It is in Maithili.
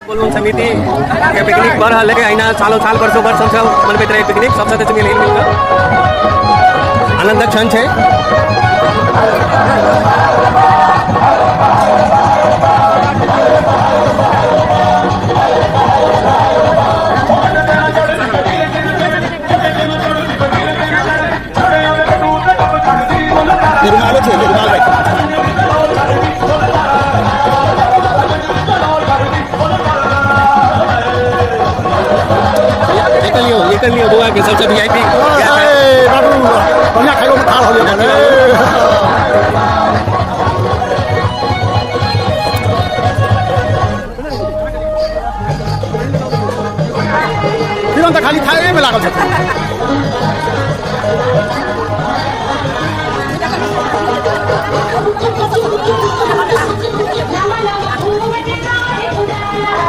बोलबम समिति के पिकनिक भऽ रहल है। अहिना सालों साल, वर्षों वर्ष हमसब मनबैत रही पिकनिक, सब सदस्य मिल मिल कऽ। आनंदक क्षण छै। रुमालो छै, रुमाल राखि। ये लियो, ये लियो बौआ के सबसे वीआईपी। बाबू बढ़िया खाइलो, खा रहल। किरण तऽ खाली खाए में लागल छथिन।